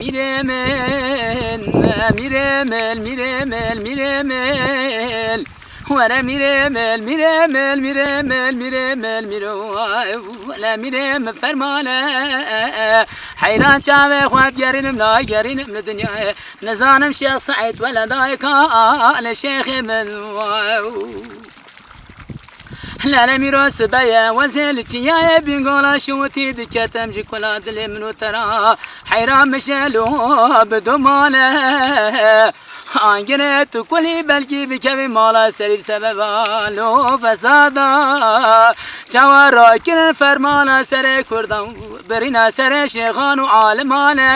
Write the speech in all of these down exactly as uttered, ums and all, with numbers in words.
Mîrê min, mîrê min, mîrê min, mîrê min. Were mîrê min, mîrê min, mîrê min, mîrê min, mîrê. Le mîrê min fermane. Heyran çavê xwe digerînim, nagerînim li dinyayê. Nizanim Şêx Seîd wele dayika, li şêxê min. Lele mîro sibeye wezê li çiyayê bîngola şiwitî diketim ji kula dilê min û te ra. Heyran mişe lo bi domane. Angirê tu kulî belkî bikevî mala serî bi sebeba lo fesada. Çawa rakirin fermana serê kurdan. Birîna serê şêxan û alimane.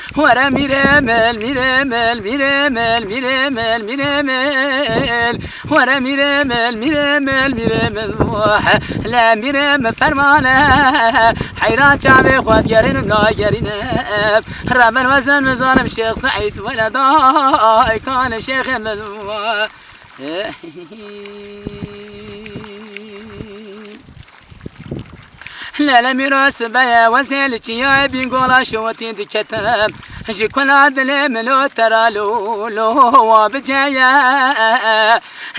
Were mîrê mil, mîrê mil, mîrê mil, mîrê mil, mîrê mil. Were mîrê mil, mîrê mil, mîrê mil. Wah, le mîrê mil fermane. Heyran çavê xwe digerînim, nagerînim. Reben wezin mizanim Şêx Seîd wele daykan şêxê mil. Wah. Lele mîro sibeye wezê li çiyayê bîngola şiwitî diketim. Ji kula dilê min lo te ra lo, lo wa biceye.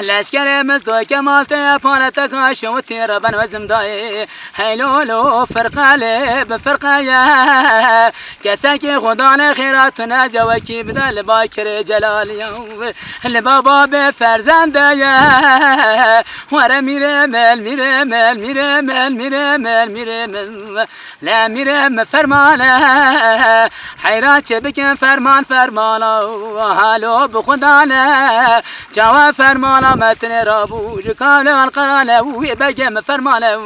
Leşkerê Misto Kemal te ye paleteka şiwitî reben wezim dayê. Hey lo lo firqe lê bi firqe ye. Kesekî xwe dane xêra tune cewekî bide li bakirê celaliya. Li baba bê ferzende ye. Were mîrê mil, mîrê mil, mîrê mil, mîrê mil, mîrê mil. Le mîrê mil fermane. Heyra çi bikin ferman fermana. Halo bi xwe dane. Çawa fermana metinê rabû. Ji kavlê Enqerane wî begê min fermane.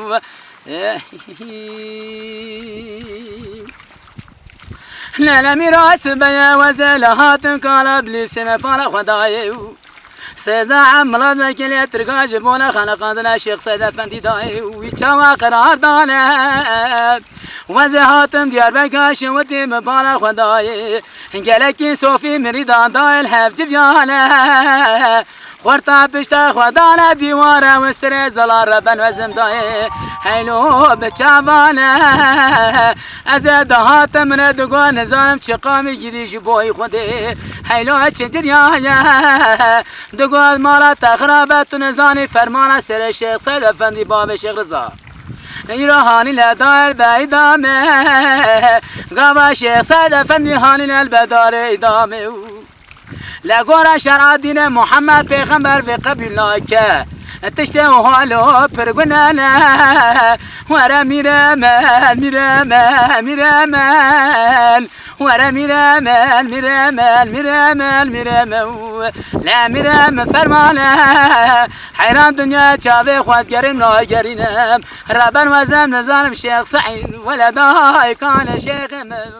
Lele mîras beye weze le hatin kala bilîsê me pala xwe dayê û sêzdeh em milat vekilê Tirka ji bona xeneqandina Şêx Seyd Efendî dayê û wî çawa qerar dane. Weze hatim Diyarbekir şiwitî min pala xwe dayê. Gelekî sofî mirîdan dayê li hev civiyane. Xurta pişta xwe dane dîware û sirê zala reben wezim dayê. Heylo bi çavane. Ez ê dahatim re digo nizanim çi qamî gidî ji boyî Xwedê. Heylo çi ciryaye. Digo mala te xirabe tu nizanî fermana serê Şêx Seyd Efendî babê Şêx Riza. Îro hanî le dayê beyda me. Gava Şêx Seyd Efendî hanî le bedarê îdamê. Le gora şer'a dîne Muhammed Pêxember vê qebûl nake. Tiştê halo pir gune ne. Were mîre mel, mîre mel, mîre mel. Were mîre mel, mîre mel, mîre mel, mîre mel. Le mîre mel fermane. Heyran dinya çavê xwe digerin nagerînim. Reben wezem nizanim Şêx Seîd. Wele daykan şêxê min.